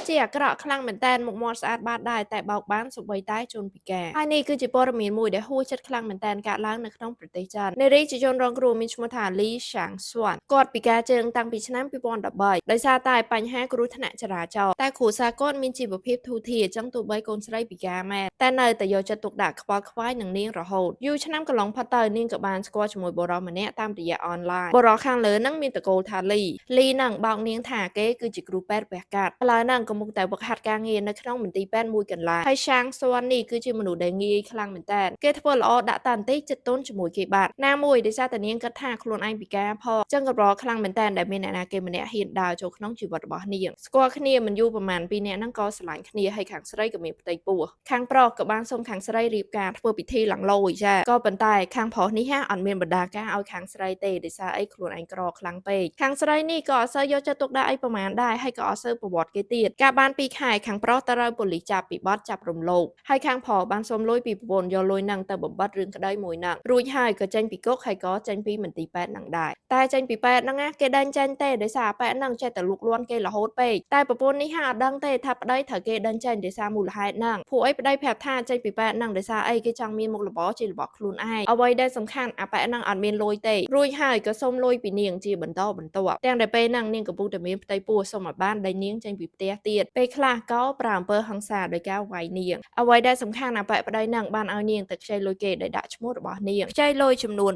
ជាអាក្រក់ខ្លាំងមែនតើមុខមាត់ស្អាតបាតដែរតែបោកបានសូម្បីតែជនពិការហើយនេះគឺជាព័ត៌មានមួយដែលហួសចិត្តខ្លាំងមែនតើកើតឡើងនៅក្នុងប្រទេសចិននារីជាជនរងគ្រោះមានឈ្មោះថាលី ឆាង ស៊ួនគាត់ពិការជើងតាំងពីឆ្នាំ2013ដោយសារតែបញ្ហាគ្រោះថ្នាក់ចរាចរណ៍តែគ្រួសារគាត់មានជីវភាពធូរធារចឹងទោះបីកូនស្រីពិការមែនតែនៅតែយកចិត្តទុកដាក់ខ្វល់ខ្វាយនឹងនាងរហូតយូរឆ្នាំកន្លងផុតទៅនាងក៏បានស្គាល់ជាមួយបុរសម្នាក់តាមរយៈអនឡាញបុរសខាងលើនឹងមានត្រកូលថាលីលីនឹងបោកនាងថាគេគឺជាគ្រូពេទ្យវះកាត់ឥឡូវហ្នឹងកំពុងតែវឹកហាត់ការងារនៅក្នុងមន្ទីរពេទ្យមួយកន្លែងហើយឆាងស៊ួននេះគឺជាមនុស្សដែលងាយខ្លាំងមែនតើគេធ្វើល្អដាក់តាន្តិចចិត្តទន់ជាមួយគេបាត់ណាមួយដោយសារតែនាងគិតថាខ្លួនឯងពិការផងចឹងកម្រខ្លាំងមែនតើដែលមានអ្នកណាគេម្នាក់ហ៊ានដើរចូលក្នុងជីវិតរបស់នាងស្គាល់គ្នាមិនយូរប្រហែលពីរនាក់ហ្នឹងក៏ស្រឡាញ់គ្នាហើយខាងស្រីក៏មានផ្ទៃពោះខាងប្រុសក៏បានសុំខាងស្រីរៀបការធ្វើពិធីឡើងលយចាក៏ប៉ុន្តែខាងប្រុសនេះហាអត់មានបណ្ដាការឲ្យខាងស្រីទេដោយសារអីខ្លួនឯងក្រខ្លាំងពេកខាងស្រីនេះក៏អត់សូវយកចិត្តទុកដាក់អីប្រហែលដែរហើយក៏អត់សូវប្រវត្តិគេទៀតការបាន2ខែខាងប្រុសទៅត្រូវប៉ូលីសចាប់ពីបទចាប់រំលោភហើយខាងប្រុសបានសុំលុយពីប្រពន្ធយកលុយហ្នឹងទៅបំបត្តិរឿងក្តីមួយហ្នឹងរួចហើយក៏ចេញពីគុកហើយក៏ចេញពីមន្ទីរពេទ្យហ្នឹងដែរតែចេញពីពេទ្យហ្នឹងណាគេដេញចេញទេដោយសារពេទ្យហ្នឹងចេះតែលូកលាន់គេរហូតពេកតែប្រពន្ធនេះហាអត់ដឹងទេថាប្តីត្រូវគេដេញចេញដោយសារមូលហេតុហ្នឹងព្រោះអីប្តីប្រាប់ថាចេញពីពេទ្យហ្នឹងដោយសារអីគេចង់មានមុខរបរជារបស់ខ្លួនឯងអ្វីដែលសំខាន់អាពេទ្យហ្នឹងអត់មានលុយទេរួចហើយក៏សុំលុយពីនាងជាបន្តបន្ទាប់ទាំងដែលពេលហ្នឹងនាងកំពុងតែមានផ្ទៃពោះសុំឲ្យបានដេញនាងចេញពីផ្ទះទៀតពេលខ្លះក៏ប្រើអំពើហិង្សាដោយការវាយនាងអ្វីដែលសំខាន់អាប៉ែប្តីហ្នឹងបានឲ្យនាងទៅខ្ចីលុយគេដោយដាក់ឈ្មោះរបស់នាងខ្ចីលុយចំនួន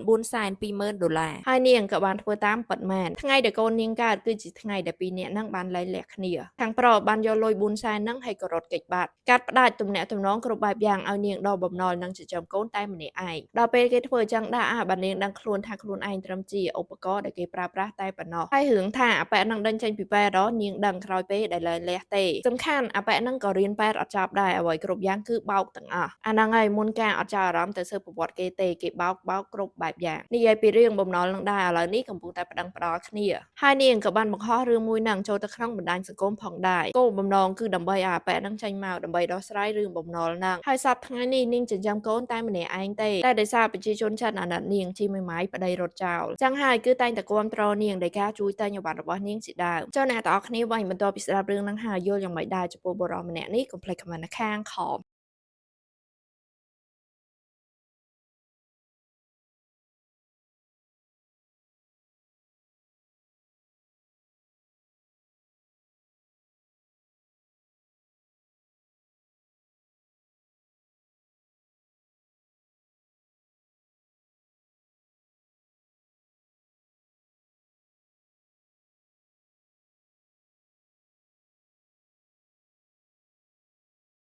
420,000ដុល្លារហើយនាងក៏បានធ្វើតាមពិតមែនថ្ងៃដែលកូននាងកើតគឺជាថ្ងៃដែលពីរនាក់ហ្នឹងបានលែងលះគ្នាខាងប្រុសបានយកលុយ4សែនហ្នឹងហើយក៏រត់គេចបាត់កាត់ផ្ដាច់ទំនាក់ទំនងគ្រប់បែបយ៉ាងឲ្យនាងដល់បំណុលនិងចិញ្ចឹមកូនតែម្នាក់ឯងដល់ពេលគេធ្វើអញ្ចឹងដែរអាបាននាងដឹងខ្លួនថាខ្លួនឯងត្រឹមជាឧបករណ៍ដែលគេប្រើប្រាស់តែប៉ុណ្ណោះហើយរឿងថាអាប៉ែហ្នឹងដេញចេញពីពេទ្យដល់នាងដឹងក្រោយពេលដែលលែងលះទេសំខាន់អាប៉ែហ្នឹងក៏រៀនពេទ្យអត់ចប់ដែរអ្វីគ្រប់យ៉ាងគឺបោកទាំងអស់អាហ្នឹងហើយមុនការអត់ចាប់អារម្មណ៍ទៅស៊ើបប្រវត្តិគេទេគេបោកបោកគ្រប់បែបយ៉ាងនិយាយពីរឿងបំណុលនឹងដែរឥឡូវនេះកំពុងតែប្តឹងផ្ដាល់គ្នាហើយនាងក៏បានបង្ហោះរឿងមួយហ្នឹងចូលទៅក្នុងបណ្ដាញសង្គមផងដែរគោលបំណងគឺដើម្បីឲ្យអាប៉ែហ្នឹងចេញមកដើម្បីដោះស្រាយរឿងបំណុលហ្នឹងហើយសប្តាហ៍ថ្ងៃនេះនាងចិញ្ចឹមកូនតែម្នាក់ឯងទេតែដោយសារប្រជាជនចិនអាណិតនាងជាមេម៉ាយប្តីរត់ចោលចឹងហើយគឺតែងតែគាំទ្រនាងដោយការជួយទិញអីវ៉ាន់របស់នាងជាដើមចុះអ្នកទាំងអស់គ្នាវិញបន្ទាប់ពីស្ដាប់រឿងហ្នឹងហើយយល់យ៉ាងម៉េចដែរចំពោះបុរសម្នាក់នេះកុំភ្លេច comment នៅខាងក្រោម។